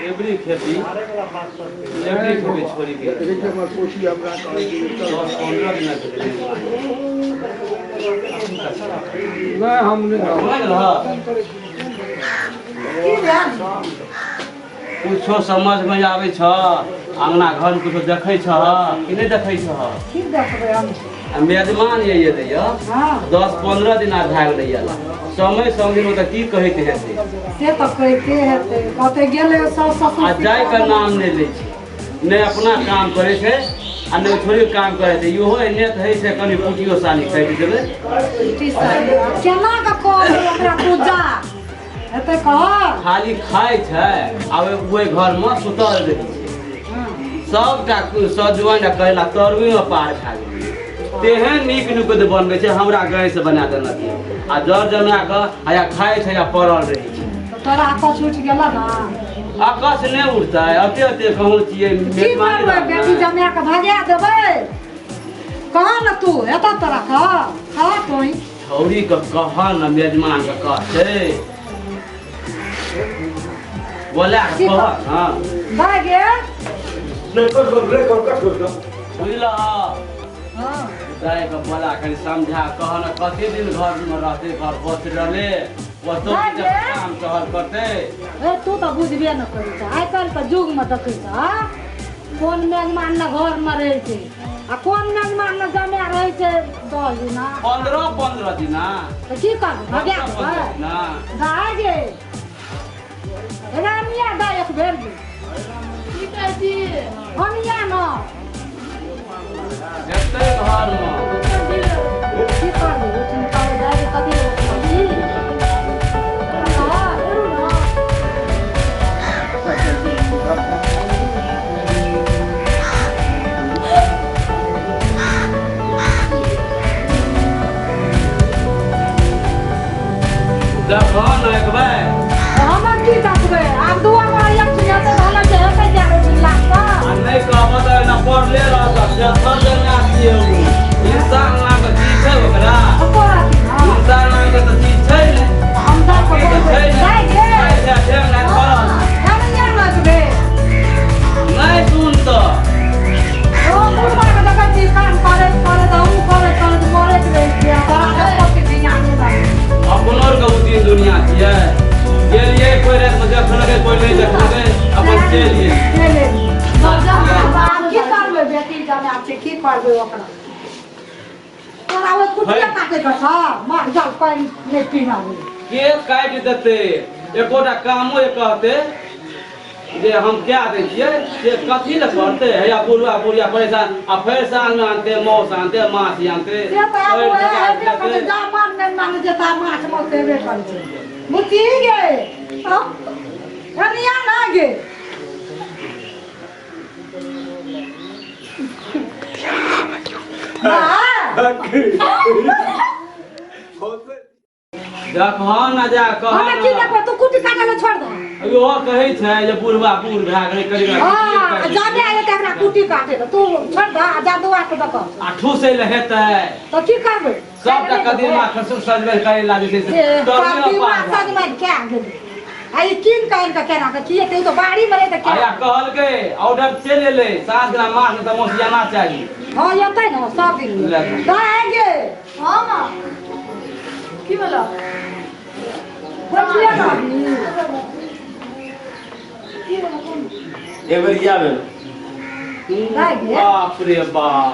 Every खेती every खेती छोड़ी के 10-15 दिना भेलै। नहि, हम नहि। भऽ गेल हँ? की भेल? कुछो समझ में आबै छ? अंगना घर में कुछो देखै छ कि नहि देखै छ? की देखबै हम? आ मेजमान ये एलैया। 10-15 दिन भए गेलै अयला। समय समझ तऽ की कहैत हेतै? से तऽ कहिते हेतै, कहते गेलै सास ससुर। आ जायके नाम नहि लै छै। नहि अपना काम करै छै आ नहि छोड़ि काम करै छै। इहो एन्ने तऽ होइ छै, कनि कुटियो सानी काटि देबै। कुट्टी सानी केना कऽ कहबै ओकरा? तू जा हेतै कह। खाली खाइ छै आ ओहि घरमे सुतल रहै छै। सबटा सजुआइन आ करैला तरुएमे पार खा गेलै। तेहन नीक नीक बनबै छै, हमरा गाँव से बना देलक यऽ। आ जर जमा कऽ आ या खाइ छै या पड़ल रहै छै। तऽ तोरा अकछ उठि गेल ने? अकस नहि उठतै? अते अते कहूँ छियै। की मेजबानी करबै? रहतै। बेटी जमा कऽ भगा देबै? कह ने तू, हेतौ तोरा? कह, कह तू। छौड़ी के कह न, मेजमान के कहते बोला के की कह। हँ। भए गेल। बुझल? हँ। दाइ के बोला, कनि समझा कह न, कते दिन घर में रहते, घर बस रहले ओतो। भए गेल। काम टहल करते। ए, तू तऽ बुझबे न करै छ। आइ काल्हि के युग मे देखै छ, कोन मेजमान ने घर मे रहै छै आ कोन मेजमान ने जमा रहै छै 10 दिना। 15-15 दिना। तऽ की करबै, भगा 15-15 देबै? दिना। दाइ गे, रानिया दाइ, एक बेर गे। की कहै छी? अनिया न। हेतै घरमे। की करबै? उठिन कहबै दाइ गे, कथी लए? हँ, करू न। देखऽ न एक बेर। हमर की देखबै? आब दुआ बड़ा एक ठिन हेतै तऽ हमर जे हेतै जाबै दिन लागतै। आ नहि कहबऽ तऽ एना पड़ले रहत। जथर जमा छियै ओ इंसान नामके चीज छै ओकरा? तोरा की? हँ। इंसान नामके तऽ चीज छै ने। हम दऽ कऽ तऽ बोलबै छै ने। दाइ गे। खाइ छै, ठेंग नहि पड़ल। कनिया लगबै। नहि सुन तऽ। ओ बुढ़बा के देखै छी काम करैत करैत, हमहूँ करैत करैत मरैत रहै छियै, आ तोरा तऽ एको धियान नहि लागै। अपनो आरके ओ दिन दुनिया छियै। गेलियै कोइ रातिमे देखलकै, कोइ नहि देखलकै, अपन चलि गेलियै। चलि एलियै। आब की करबै? बेटी जमाए छै, की करबै ओकरा? तोरा ओहि कुटिया काटे के छौ, मर जाउ, पानि नहि पीना। के काटि देतै? एकोटा कामो जे कहतै जे हम कए दै छियै, से कथी लए करतै? हैया बुढ़वा बुढ़िया परेशान, आ फेर साँझमे आनतै माउस, आनतै माछ, आनतै। से तऽ आब फेर ओएह झगड़ा हेबे करै छै। देतै। जा मान नहि मानै छै ता माछ माउस हेबे करै छै। बुच्ची गे, हँ? कनिया ना गे। ना। देखह न, जा कह। हमे की देखबै? तू कुटी काटै लए छोड़ दे। ओहो कहै छै जे बुढ़वा बूढ़ भए गेलै, कनि हँ, जाबे आयल तऽ एकरा कुटी काटे दे। तू छोड़ दे आ जा दुआर पर देखऽ। आ ठूसै लए हेतै? तऽ की करबै? सबटा कदीमा खसुर सजमनि करैला जे छै से तरुए कदीमा पार भए गेल। सजमनि कए गेलै? आ ई कीन कऽ आनि कऽ केना कऽ की हेतै? ई तऽ बाड़ी मे रहै तऽ आया केना? कहलकै ऑर्डर चलि एलै, साँझ दिना माछ नहि तऽ मौसियाना चाही। हँ, एतै ने सब दिन। ले जा। दाइ गे। हँ माँ, की भेलौ? बैठिए ने अभी। की भेलौ कोन? एक बेर किया भेल? दाइ गे। बाप रे बाप,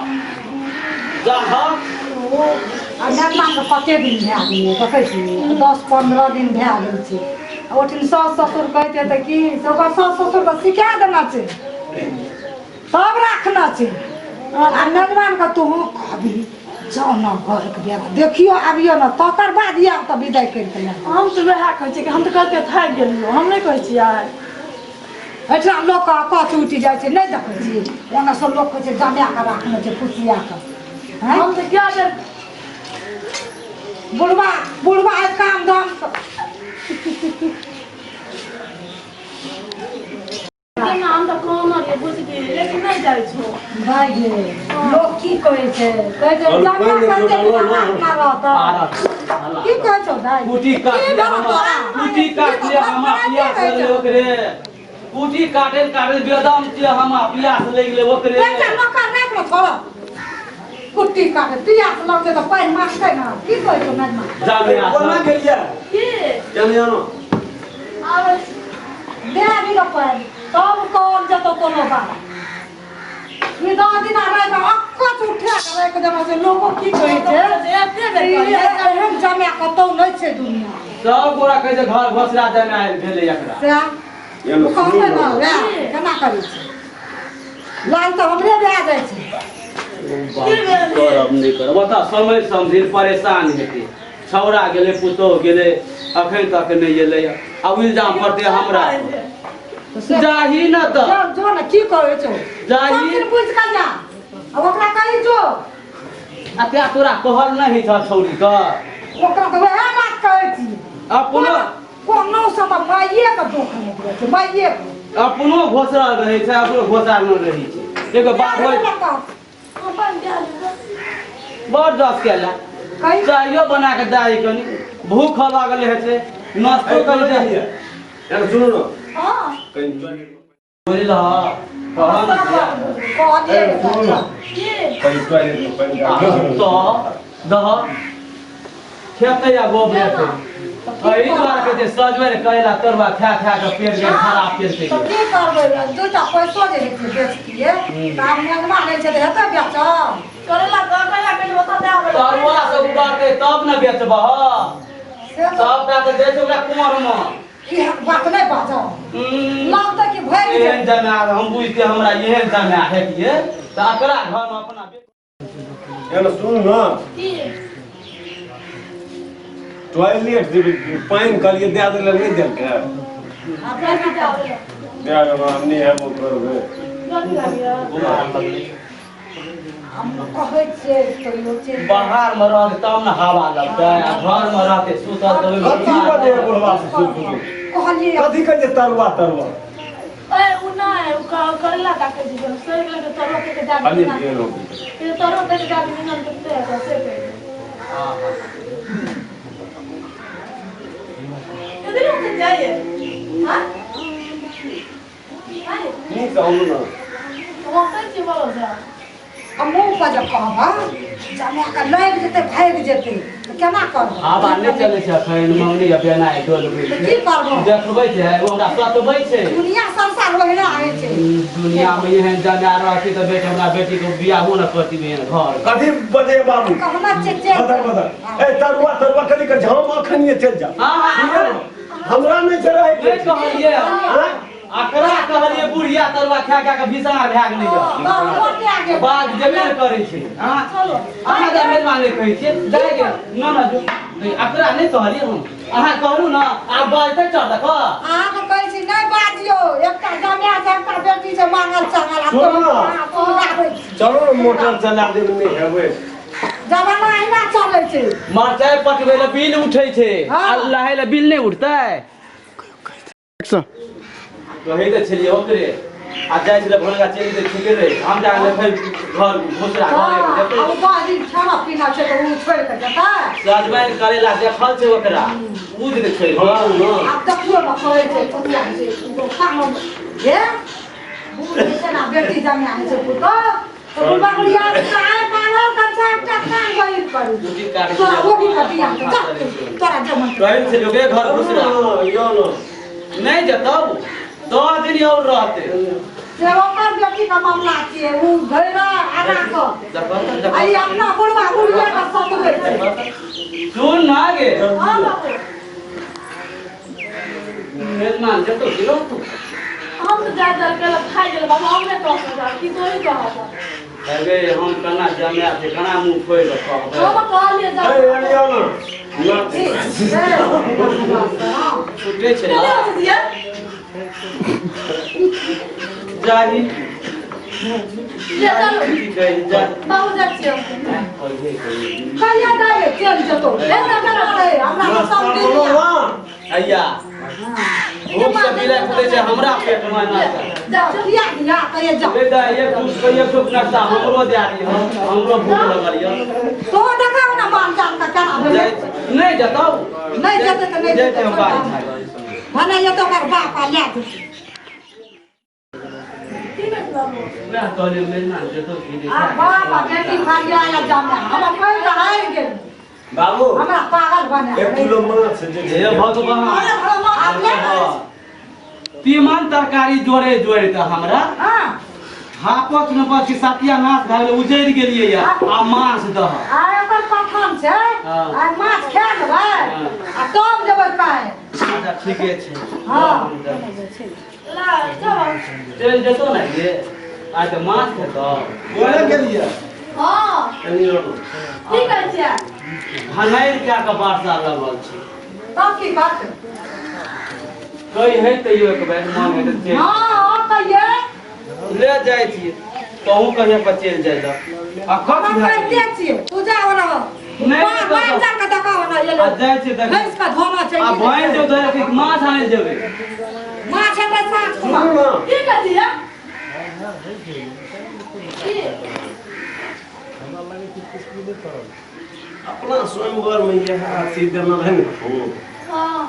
जा हँ। आ मेहमानके कते दिन भए गेलै देखै छी, 10-15 दिन भए गेल छै। आ ओहिठाम सास ससुर कहैत तऽ की से ओकर सास ससुर तऽ सिखा देना छै, सब राखना छै। आ मेजबानके तू कहबी, जाउ ने घरके बेरा देखियो आबियो ने, तकर बाद आयब तऽ विदाइ करि कऽ लायब। हम तऽ वएह कहै छियै कि हम तऽ कहलकै थाकि गेलियौ, हम नहि कहै छियै। एहिठाम लोकके अकछ उठि जाइ छै, नहि देखै छी? ओन्नसँ लोक कहै छै जमा कऽ राखने छै फुसिया कऽ। आँय? हम तऽ क्या बेर बुढ़बा बुढ़बा एक काम धाम केना हम तऽ कहने रहियै बुझबी, लेकिन नहि जाइ छौ। भाइ गे, लोक की कहै छै? कहै छै और जमा पानि करतै एक लोटा तऽ लऽ राखना रहतै। आदत। की कहै छौ दाइ कुटी काट की ले भेलौ हमरा तोरा? कुटी काट ले हमरा की पियास कहै लगलै छौ? ओकरे कुटी काटे काटे बेदम छियै हमरा पियास लागि गेलै ओकरे एकटा नौकर राखि लो छोड़ कुट्टी काटे पियास लगतै तऽ पानि मांगतै ने की कहै छौ नजमा जामे कोना गेलियै की जाने जानो आबै दे आबि ने पानि तब कहल जेतौ कोनो बात ई दस दिना रहि कऽ अक्कच उठा कऽ राखि देना छै लोको की कहै छै ई एहन जमाय कतौ नहि छै दुनिया सब गोरा कहै छै घर घोसरा देने आयल भेलै एकरा सएह एनो कहबै ने वएह केना करै छै लाल तऽ हमरे भए जाइ छै करब नहि करब ओतऽ समय समझी परेशान हेतै छौड़ा गेलै पुतोह गेलै अखन तक नहि एलै आब इल्जाम पड़तै हमरा जाही न तऽ जो जो ने की कहै छौ जाही। सब दिन बुझि कऽ जा आ ओकरा कही जो आ तें तोरा कहल नहि होइ छौ छौड़ी के ओकरा तऽ वएह बात कहै छी अपनो कोनो से तऽ माइए के दुख नहि दै छै माइए के अपनो घोसरल रहै छै अपनो घोसरल रहै छै एगो बात होइ बड़ जस केला कही चायो बना के दाई कनी भूख लागल हेतै नाश्तो करी दे एनो सुनू ने हाँ कहीं टॉयलेट बुझलह कहल ने दिया। कहलियै ए, सुनू ने की कहीं टॉयलेट में पानि डाल तो दह खेतै आ गोबर हेतै एहि दुआरे कहै छै सजमनि करैला तरुआ खा खा कऽ पेट के खराब केलकै तऽ की करबै दूटा पैसो जे हेतै बेचतियै तऽ आब नेनमा नहि छै तऽ हेतै बेचल करैला करैला के बता दे आबै तरुआ से उबारतै तब ने बेचबह से तऽ सबटा तऽ दै छै ओकरा कुमर मे ई बात नहि बाजब लगतै कि भागि एहन जेतै जमा हम बुझते हमरा एहन जमा हेतियै तऽ एकरा घरमे अपना एनो सुनू ने की टॉयलेट जे पानि कहलियै दए देले नहि देलकै आब गर्मी दे आबै दए देबै हम नहि हेबो करबै गर्मी लागैया बुखार लगलै हम कहै छियै तैयो छै बाहर मे रहतै तब ने हवा लगतै आ घर मे रहतै सुतल तऽ ओहिमे कथी बजे बुढ़वा से सुन सुन कहलियै कथी कहै छै तरुआ तरुआ ए उ नहि उ करैला काटे छै सड़ि गेलै तऽ तरुआ के दए खाली देना गेल हो के तरुआ के दए देना तऽ से कहि इधर हम जाइए हां हां नीक से आउ ने वहाँ से बोलो जा आ मुँह पर जे कहब जमा कऽ लागि जेतै भागि जेतै तऽ केना करब हवा नहि चलै छै अखन मौनी आ बेना डोलबै तऽ छै की करब देखबै छै ओ हमरा सतबै छै दुनिया संसार ओहिना होइ छै दुनिया मे एहन जमा रहती तऽ बेटी हमरा बेटी के बियाहो न करती एहन घर कथी बजे बाबू कहना छै जे बदल बदल ए तरुआ तरुआ कथी कर हम अखनिए चलि जा हाँ, हाँ, हमरा नहि छै रहै नहि कहलियै आँय? अकरा कहलियै बुढ़िया तरुआ खा खा के भीषण भए गेलै यऽ बाग जेबे ने करै छै हाँ अहाँ तऽ मेजबान नहि कहै छियै जाइ गे न न जो नहि, अकरा नहि कहलियै हम अहाँ कहलू ने आब बाजतै चढ़ दऽ कऽ अहाँके कहै छी नहि बाजियौ एकटा जमाय छै एकटा बेटी छै मांगल चांगल आ सुनू ने। अहाँ सुनाबै छी चलो ने मोटर चला देब नहि हेबै जमाना अहिना चलै छै मरचाइ पटबै लए बिल उठै छै हाँ। आ लहै लए बिल नहि उठतै कहै तऽ छलियै ओकरे आ जाइ छलै भोरका चलि जेतै ठीके रहै हम जा कऽ घर घोसरा घरे आ जेतै ओ दस दिन खाना पीना छै तऽ ओ छोड़ि कऽ जेतै सजमनि करेला देखल छै ओकरा ओ जे छोड़ि कऽ आब देखियौ ने कहै छै कुतिया छै ओ खाना हे बूढ़ जे छै ने बेटी जमाय होइ छै पुतोह तऽ बुढ़बा बुढ़िया आइ मांगल कंचा एकटा कान बहिर करू कुटी काटै तोरा ओही पर बियाह के जा तोरा जे मन कहै छलियै ओकरे घर घुसरा यौ ने नहि जेतौ 10 दिन और रहते से ओकर बेटी के मामला छियै ओ धैरा आना कऽ देखो आ ई अपना बुढ़बा बुढ़िया के सतबै छै सुन ना गे हाँ बाबू मेजमान जेतौ कि रहतौ हम तऽ जाय दल के खाइ गेल बाबू हम नहि कह सकब की तोही कहब अरे हम केना जमाय छै केना मुँह खोलि कऽ कहबै हम कहलियै जा ए यौ ने छुटै छै चले होते दिया जाही ले चलो की कहै जा बाबू जाइ छियै हम। कहिए कहिए कहिया जाए चलि जेतौ एना केना रहै हमरा तऽ नाश्ता सब दिन बोलो ना अय्या भूख से बिलाई कुदै छै हमरा पेट मे ना जा किया दिया कहिया जा ले दे एक टूक एक टूक नाश्ता हमरो दे दिह हमरो भूख लगल यऽ तो देखा ना बाल जाल के केना भेलै? नहि जेतौ। नहि जेतै तऽ नहि जेतै, जेतै। हम बाड़ी खाइ। भने एतौ ओकर बाप आ लए जेतै। की कहै छै बाबू? वएह कहलियै मेजमा जेतौ कि नहि। आ बाप आ बेटी खाली आया जामे हम कहि कऽ हारि गेल। बाबू, हमरा पागल बना 1 किलो माछ जे हे भगवान, अरे भगवान, आब ले। तीमन तरकारी जोड़े जोड़े तऽ हमरा हाँ हापस नपस के सतिया नाश भए गेलै, उजड़ि गेलियै या आ माछ दह। आ एकर पठान छै। हाँ। आ माछ खा लेबै आ तब जेबै पाइ। अच्छा, ठीके छै। हाँ। ला चलो। चलि जेतौ ने गे, आइ तऽ माछ खेतौ। कोने गेलियै? हाँ। कनी रहू। की कहै छियै? घनैर कए कऽ वर्षा लगल छै। तब की करतै? कही है तैयो एक बेर मन है तऽ चलि। हाँ, कहिए। ले जाइ छियै, तहूँ कहिया पर चलि जाइ लए आ कथ हम भए कहिते गेलै? छियै, तू जा ओना। नहि, बाल नहि, जाल के देखा ओना एलै। आ जाइ छियै देख। भैंस के धोना छै। आ भैंस जो धोए कि माछ आनै जेबै? माछ हेतै साँझ सुनू खुमा। ने। की कहै छियै? की? अपना स्वयंवर में इएह अथी देने रहै ने खूब। हाँ।